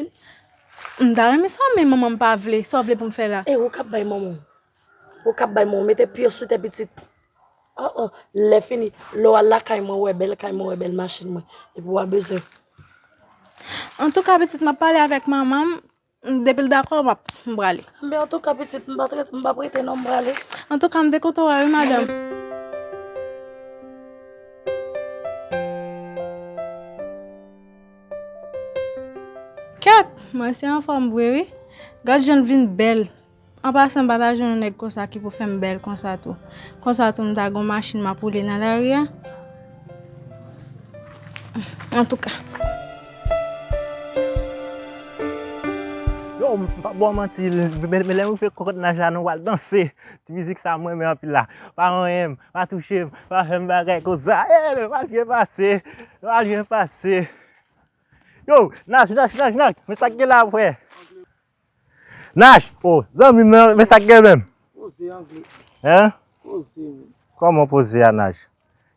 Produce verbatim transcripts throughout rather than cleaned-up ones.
M ta renmen sa, men manman m pa vle. Sa w vle pou m fè la? E ou k ap bay manman w. Ou k ap bay manman w. Mete pye w sou tè pitit. Oh, oh. Lè fini, lè w al lakay mwen, w wè bèl kay mwen, w wè bèl machin mwen. Epi w a bezwen. Antouka, pitit, m ap pale avèk manman m. Depi l dakò, m ap, m prale. Men antouka, pitit, m pa t rete, m p ap rete non, m prale. Antouka, m te kontan wè w wi, madanm. Kèt! Mwen se anfòm vre wi. Gad jan l vin bèl. An pasan, m pa ta jwenn yon nèg konsa ki pou fè m bèl konsa tou. Konsa tou, m ta gon machin m ap woule nan lari a. Antouka. Yo, m p ap ba w manti, men, men lè m rive kot Naj la, nou pral danse. Ti mizik sa, m renmen anpil la. Pa manyen m, pa touche m, pa fè m bagay konsa. Eh, nou pral byen pase, nou pral byen pase. Yo, Naj, Naj, Naj, Naj, men sa k gen la, frè. Naj, oh, zanmi m nan, men sa k gen menm? Poze angle. Hein? Poze wi. Kòman poze a, Naj?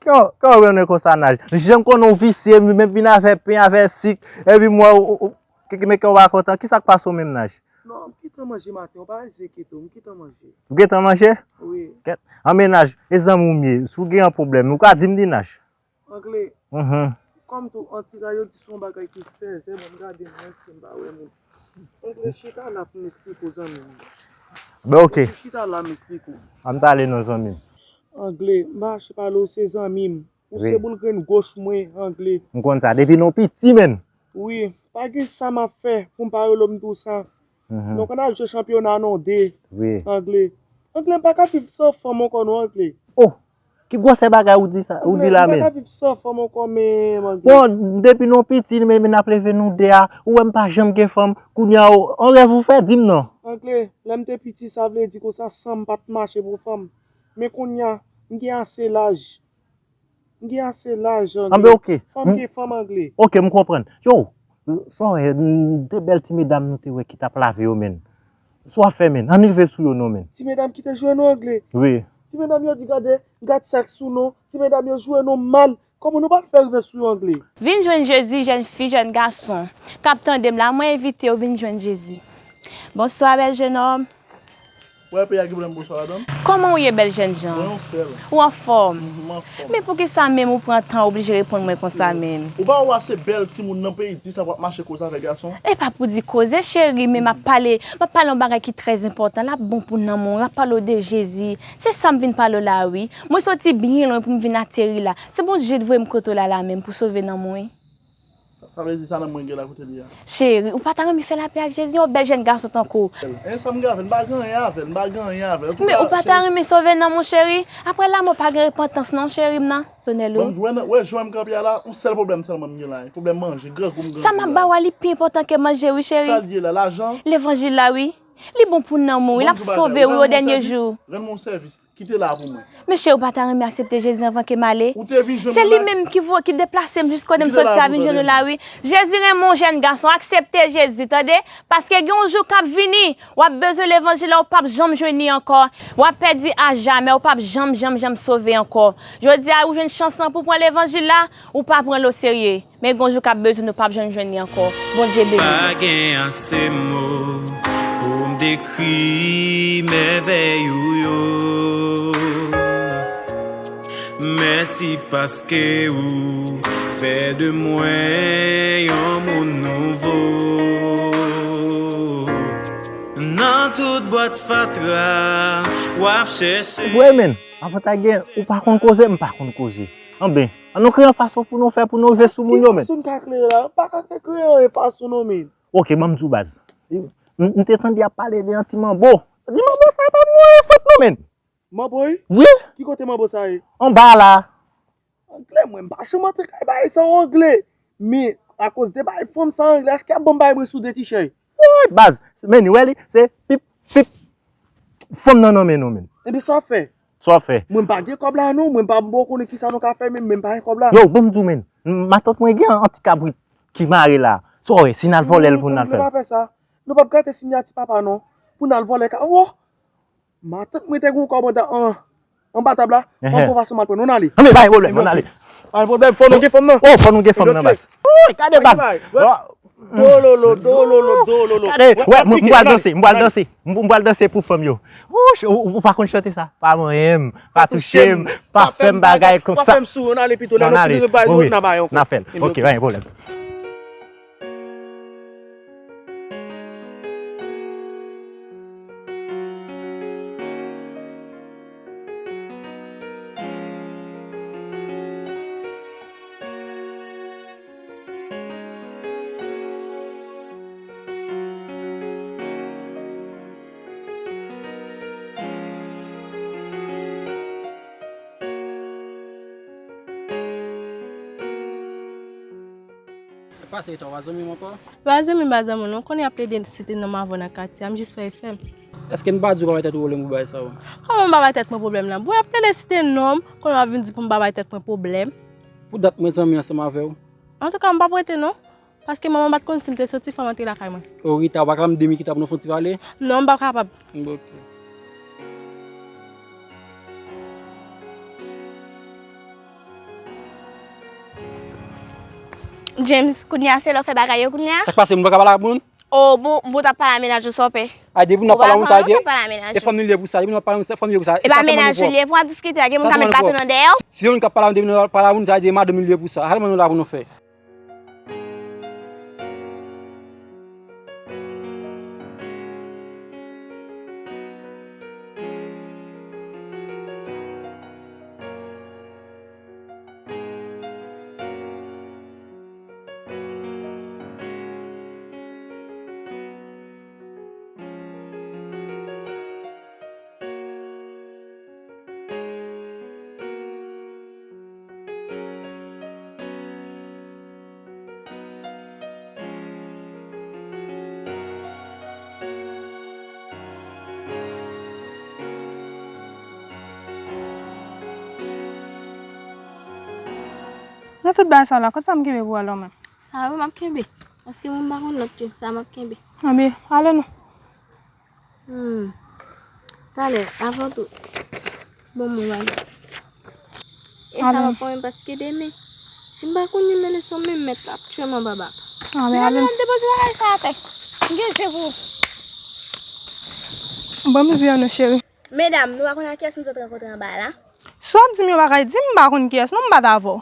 Kè w, kè w rene konsa, Naj? Janm konnen w visye, menm vin avè pen, avè sik, epi m wè w, w, w, ke, ke, men kè w pa kontan. Kisa k pase w menm, Naj? Non, m gentan manje maten, w pa enkyete w, m gentan manje. Ou gentan manje? Wi. Kèt, an men Naj, e zanmi w m ye, si w gen yon pwoblèm, ou ka di m li, Naj. Angle. Mhm. Kòm tou, antouka, yo di se yon bagay ki fèzè, bon, m gade m menm si m pa wè moun. Angle, chita la pou m esplike w, zanmi m. Ben, ok. Chita la, m esplike w. An m pale non, zanmi m. Angle, m pa mache pale w, se zanmi m. Ou se boul grenn goch mwen, Angle. M konn sa. Depi nou piti, menn. Wi, pa gen sa m ap fè pou m pa rele w m di w sa. Mhm. Nou konn al jwe chanpyona non de. Wi. Angle. Angle, m pa ka viv san fanm ankò non, Angle. Oh, ki gwosè bagay ou di sa, ou di la menm? Angle, m pa ka viv san fanm ankò menm, Angle. Bon, depi nou piti, men, men n ap leve nou de a, ou wè m pa janm gen fanm, kounye a, oh, on rèv ou fè, di m non. Angle, lè m te piti, sa vle di konsa, san m pa t mache pou fanm. Men kounye a, m gen ase laj. M gen ase laj, Angle. Anben, ok. Fanm gen fanm, Angle. Ok, m konprann. Yo, sa w wè, de bèl ti medam nou te wè ki t ap lave yo, menn. Sa w ap fè, menn? Ann rive sou yo non, menn. Ti medam ki te jwe nou, Angle? Wi. Ti medam yo di gade, gad sèks sou nou. Ti medam yo jwe nou mal. Kòman nou pral fè rive sou yo, Angle? Vin jwenn Jezi, jèn fi, jèn gason k ap tande m la, mwen envite w vin jwenn Jezi. Bonswa, bèl jenòm. Wè, peyi a gen pwoblèm bonswa ladan l. Kòman w ye, bèl jènjan? Mwen yon sèl. Ou anfòm? Mhm, m anfòm. Men poukisa menm ou pran tan oblije reponn mwen konsa menm? Ou pa wè se bèl timoun nan peyi di sa pou ap mache koze avèk gason? E pa pou di koze, cheri, men m ap pale, m ap pale yon bagay ki trè enpòtan. L ap bon pou nanm ou, m ap pale w de Jezi. Se sa m vin pale w la, wi. Mwen soti byen lwen pou m vin ateri la. Se Bondye t voye m kote w la, la menm pou sove nanm ou, wi. Sa, sa vle di sa nan mwen gen la kote li a. Cheri, ou pa ta renmen fè lapè ak Jezi, yon bèl jèn gason tankou w? E sa m gen avè l, m pa gen anyen avè l, m pa gen anyen avè l. Men ou pa ta renmen sove nanm ou, cheri? Apre lanmò pa gen repantans non, cheri m nan. Tonèl ou. Bon, wè, wè jan m kanpe a la, yon sèl pwoblèm sèlman m gen la, pwoblèm manje, grangou m grangou la. Sa m ap ba w a, li pi enpòtan ke manje, wi, cheri. Sa l ye la, lajan? Levanjil la, wi. Li bon pou nanm ou, wi, l ap sove w, wi, o dènye jou. Rann mwen yon sèvis. Kite la pou mwen. Men cheri, ou pa ta renmen aksepte Jezi anvan ke m ale? Ou te vin jwenn mwen la. Se li menm ki vo-, ki deplase m jis kote m soti a vin jwenn ou la, wi. Jezi renmen w, jèn gason, aksepte Jezi, tande? Paske gen yon jou k ap vini, w ap bezwen levanjil la, ou p ap janm jwenn li ankò. W ap pèdi ajamè, ou p ap janm, janm, janm sove ankò. Jodi a, ou jwenn chans lan pou w pran levanjil la, ou pa pran l oserye. Men gon jou k ap bezwen nou p ap janm jwenn li ankò. Bondye beni nou. Pa gen ase mo pou m dekri mèvèy ou yo. Mèsi paske ou fè de mwen yon moun nouvo. Nan tout bwat fatra, w ap chèche. Vre, men, avantaj gen, ou pa konn koze, m pa konn koze. Anben, ann nou kreye yon fason pou nou fè, pou nou rive sou moun yo, men. Ki fason n ka kreye la? M pa ka kreye yon fason non, men. Ok, ban m di w baz. M, m te tande y ap pale de yon ti manbo. Ti manbo sa pa mwen sot non, men. Manbo wi? Wi. Ki kote manbo sa ye? Anba la. Angle, mwen m pa janm antre kay bagay sa yo, Angle. Men, akoz de bagay fanm sa, Angle, èske y ap ban m bagay mwen sou de ti chèy? Woy, baz, men, ou wè li, se pip, pip. Fanm nan nan men nou, men. Epi sa w ap fè? Sa w ap fè? Mwen m pa gen kòb la non, mwen m pa, m poko konnen kisa nou ka fè menm, men m pa gen kòb la. Yo, ban m di w, men. Matant mwen gen yon ti kabrit ki mare la. Sa w wè, si n al vòlè l pou n al fè l. Angle, pa fè sa. Nou p ap gate siyati papa non. Pou n al vòlè ka, oh! Matant mwen te gen yon kòb anba, an, anba tab la, m ap gon fason m al pran l. Ann ale. Ann ale, bay pwoblèm, ann ale. Pa gen pwoblèm, fò nou gen fanm nan. Oh, fò nou gen fanm nan, baz. Woy, gade, baz. Dololo, dololo, dololo. Gade, wè, m pral danse, m pral danse. M pral danse pou fanm yo. Wouch, ou, ou pa konn chante sa? Pa manyen m, pa touche m, pa fè m bagay konsa. Pa fè m sou, ann ale pito, lè nou fin revival nou, n a bay ankò. N a fè l. Ok, pa gen pwoblèm. Pase etan, w pa zanmi m ankò? Pa zanmi m, pa zanmi w non, konnen y ap plede site non m avè w nan katye a, m jis fè respè m. Èske m pa di w pa bay tèt ou pwoblèm pou bagay sa yo? Kòman m pa bay tèt mwen pwoblèm la? Bon, y ap plede site non m, konnen w ap vin di pou m pa bay tèt mwen pwoblèm. Pou dat mwen zanmi ansanm avè w. Antouka, m p ap rete non. Paske manman m pa t konn si m te soti, fò m antre lakay mwen. O Rita, ou pa ka ban m de minit pou nou fè yon ti pale? Non, m p ap kapab. Ok. James, kounye a se lè w fè bagay yo kounye a? Sa k pase, moun pa ka pale ak moun? O, bon, bon, t ap pale a mennaj ou, sa w pè. A, depi nou ap pale a moun, sa vle di, e fanm nou li ye pou sa, depi nou ap pale a moun, se fanm nou li ye pou sa. E pa mennaj ou li ye pou w ap diskite ak moun ka met baton nan dèyè w. Si yon moun k ap pale a moun, depi nou ap pale a moun, sa vle di e madanm nou li ye pou sa. Sèlman nou la pou nou fè. Nan tout bagay sa la, kot sa m kenbe pou al la menm? Sa yo m ap kenbe. Paske mwen m pa konn lòt yo. Sa m ap kenbe. Anben, ale non. Hmm. Talè, avan tou. Bon, mwen wale. E sa va pran mwen paske demen, si m pa konn youn nan leson menm, mèt la ap tchwe m anba bak. Ah, men ale. Depoze bagay sa atè. M gen je pou ou. Ban m di an non, cheri. Medam, nou pa konn ak kiyès nou sot rankontre anba la? Si w ap di m yon bagay, di m, m pa konn kiyès non, m bat avè w.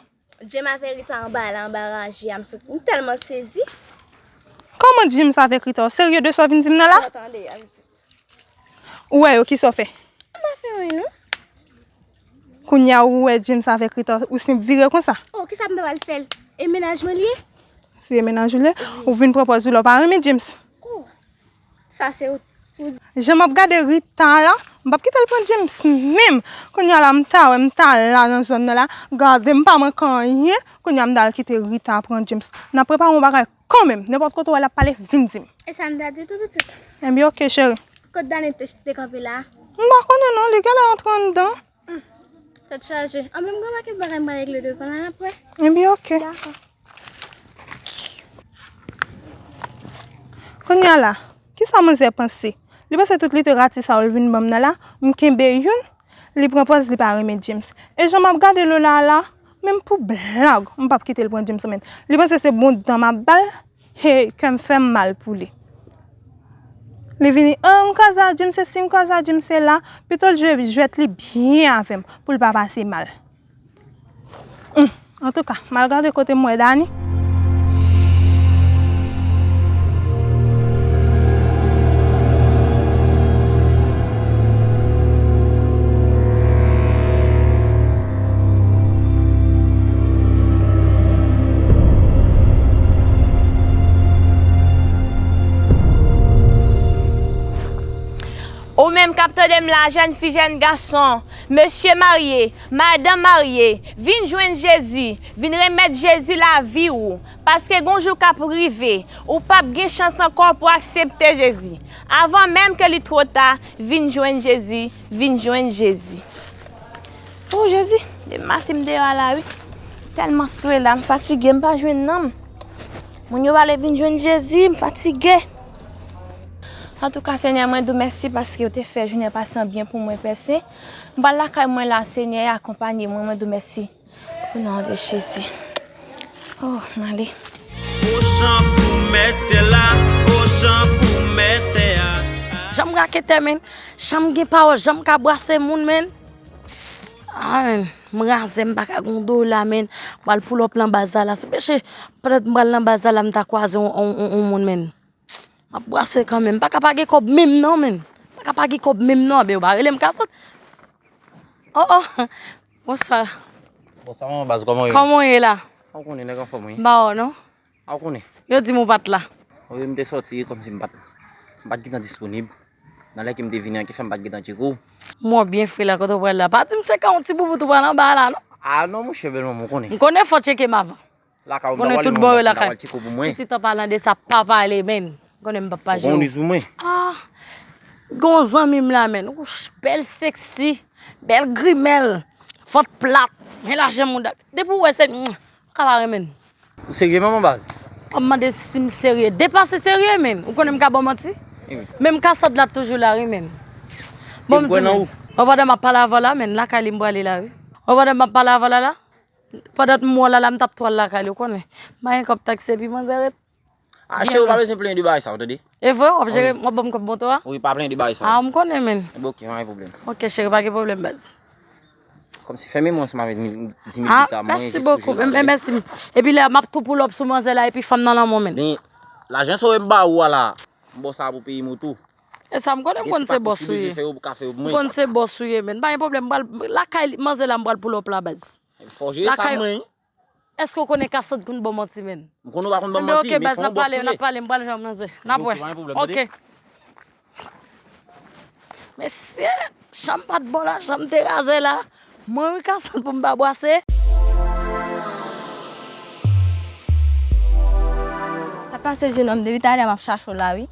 James avè Rita anba la, anba raje a, m sot, m tèlman sezi. Kòman James avèk Rita? Ou serye de sa w vin di m nan la? Ou tande, al di. Ou wè yo, kisa w fè? M pa fè anyen non. Kounye a ou wè James avèk Rita, ou senp vire konsa? Oh, kisa m ta pral fè l? E mennaj mwen li ye? Si e mennaj ou li ye, ou vin pran pòz ou la, ou pa renmen James. Oh, sa se ou. Jan m ap gade Rita la, m p ap kite l pran James menm. Kounye a la, m ta wè, m ta la nan zòn nan la, gade m pa manke anyen. Kounye a m ta al kite Rita pran James. N ap prepare yon bagay kanmenm. Nenpòt kote w wè l ap pale, vin di m. E sa m ta di tou pitit? Enben, oke, cheri. Kot Dani te, te kanpe la? M pa konnen non, li genlè antre anndan. Hmm. Tèt chaje. Anben, m gen yon pakèt bagay m pral regle devan la, n ap wè. Enben, oke. Dakò. Kounye a la, kisa manzè panse? Li panse tout literati sa yo l vin ban m nan la, m kenbe youn, li pran pòz li pa renmen James. E jan m ap gade Lola a la, menm pou blag, m p ap kite l pran James anmenn. Li panse se bon dan m ap ba l, hey, kè m fè m mal pou li. Li vini, oh, m kwaze a James se si, m kwaze a James se la, pito l jwe jwèt li byen avè m, pou l pa pase mal. Hum, antouka, m al gade kote m wè Dani. Ou menm k ap tande m la, jèn fi, jèn gason, mesye marye, madanm marye, vin jwenn Jezi, vin remèt Jezi lavi w, paske gon jou k ap rive, ou p ap gen chans ankò pou aksepte Jezi. Avan menm ke li twò ta, vin jwenn Jezi, vin jwenn Jezi. O Jezi, depi maten m deyò a la wi. Tèlman swe la, m fatige, m pa jwenn nanm. Moun yo pale vin jwenn Jezi, m fatige. Antouka, Senyè, mwen di w mèsi paske w te fè jounen pase an byen pou mwen, Pè Sen. M pral lakay mwen la, Senyè, akonpanye mwen, mwen di w mèsi. Non, de Jezi. Oh, m ale. Ochan pou mèt syèl la, Ochan pou mèt tè a. Jan m raketè, menn. Jan m gen pawòl, jan m ka brase moun, menn. Ah, menn. M razè, m pa ka gen yon dola, menn. M pral pull up nan baz la, la. Se peche, petèt m pral nan baz la, la, m ta kwaze yon, yon, yon, yon moun, menn. M ap brase kanmenm. M pa ka pa gen kòb menm non, menn. M pa ka pa gen kòb menm non, men yo pa rele m kasot. Oh, oh. Bonswa. Bonswa, manman baz, kòman w ye? Kòman w ye la? A w konnen, nèg anfòm, wi. M pa wè w non. A w konnen. Yo di m ou pa t la. Wi, m te sòti, kòmsi m pa t, m pa t gentan disponib. Nan lè ke m te vini an, ki fè m pa t gentan tcheke w. M wè w byen fre la, kote w pral la. Pa di m se ka yon ti boubout ou pral anba la, non. A non, monchè, bèl manman, w konnen. M konnen fò w tcheke m avan. Lakay ou, m ta pral li non, baz, m ta pral tcheke w pou mwen. Pitit an palan de sa, pa pale, menn. Konnen m p ap pa jere w. Ou gon niz pou mwen? Ah, gon zanmi m la, menn. Wouch, bèl seksi, bèl grimèl, vant plat, men lajè mouda. Depi w wè se, m, ka pa renmen l. Ou serye, manman baz? W ap mande si m serye. Depase serye, menn. Ou konnen m ka ba w manti? Wi. Menm kasad la toujou la, wi, menn. Bon, m di, menn. Ou pandan m ap pale avè w la, menn, lakay li m prale la, wi. Ou pandan m ap pale avè w la, la? Pandan m wè w la, la, m t ap twal lakay li, ou konnen. M pa gen kòb taksi, epi manzè ret. A, cheri, ou pa bezwen plenyen de bagay sa, ou tande? E vre, w ap jere, w ap ban m kòb moto a? Wi, pa plenyen de bagay sa. A, m konnen, menn. Bon, ok, pa gen pwoblèm. Ok, cheri, pa gen pwoblèm, baz. Kòmsi fèmen mwen ansanm avèk mil, di mil goud sa, mwen jis pou jere lajan. A, mèsi bokou, mèsi. Epi la, m ap tou pull up sou manzè la, epi fanm nan lanmò, menn. Men, lajan sa w wè m ba ou a la, m ba w sa pou peye moto. E sa, m konnen, m konn se bòs ou ye. M konn se bòs ou ye, menn. Pa gen pwoblèm, m pral lakay manzè la, m pral pull up la, baz. Fò w jere sa mwen. Èske w konnen kasad konn ban w manti, menn? M konnen w pa konn ban m manti, men fò w bòs ou ye. N ap pale, n ap pale, m pral jwenn manzè. N ap wè. Ok. Mesye, jan m pa t bon la, jan m te razè la. Mwen wi kasad pou m pa bwase. Sa pase, jenòm, depi talè m ap chache w la, wi.